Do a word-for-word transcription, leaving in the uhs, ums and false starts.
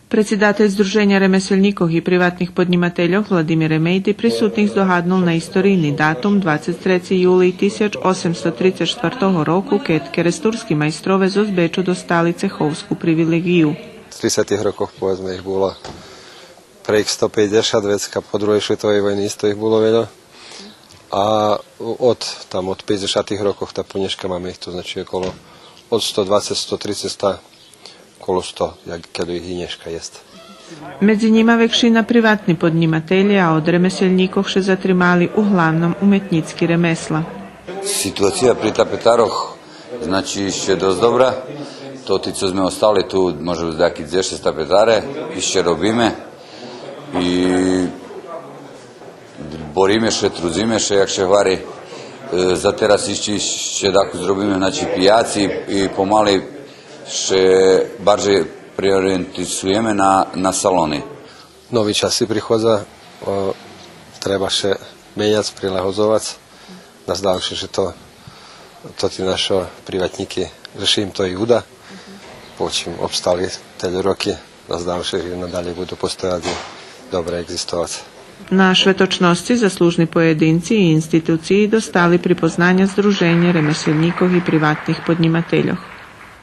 Предсидатель Здруженя ремеселнїкох и приватних поднїмательох Владимир Емейди присутних здогаднул на историйни датум двацец треци юлий тисяч осемсто трицец штвартого року, кед керестурски майстрове зоз Бечу достали цеховску привилеґию. В трицетих рокох, поведзме, их було прейґ сто пейдзешат, вецка по Другей шветовей войни исто их було вельо. А од, там, од пейдзешатих рокох та по нєшка маме их ту, значи, около од сто двацец, сто трицец та около сто, як кельо их и нєшка єст. Медзи нїма векшина приватни поднїмателє, а од ремеселнїкох ше затримали углавном уметнїцки ремесла. Ситуация при тапетарох, значи, ище досц добра. Тоти цо зме остали ту, може, даяки дзешец тапетаре, ище робиме. И бориме ше, трудзиме ше, як ше гвари. Е, за тераз ище, ище дакус зробиме, значи, пияци и помали ше баржей преориєнтисуєме на, на салони. Нови часи приходза, о, треба ше меняц, прилагодзовац. Наздавам ше же то, тоти нашо приватнїки, же ше им то и уда. Почим обстали тельо роки, наздавам ше же и надалєй буду постояц и добре еґзистовац. На шветочносци заслужни поєдинци и институциї достали припознаня Здруженя ремеселнїкох и приватних поднїмательох.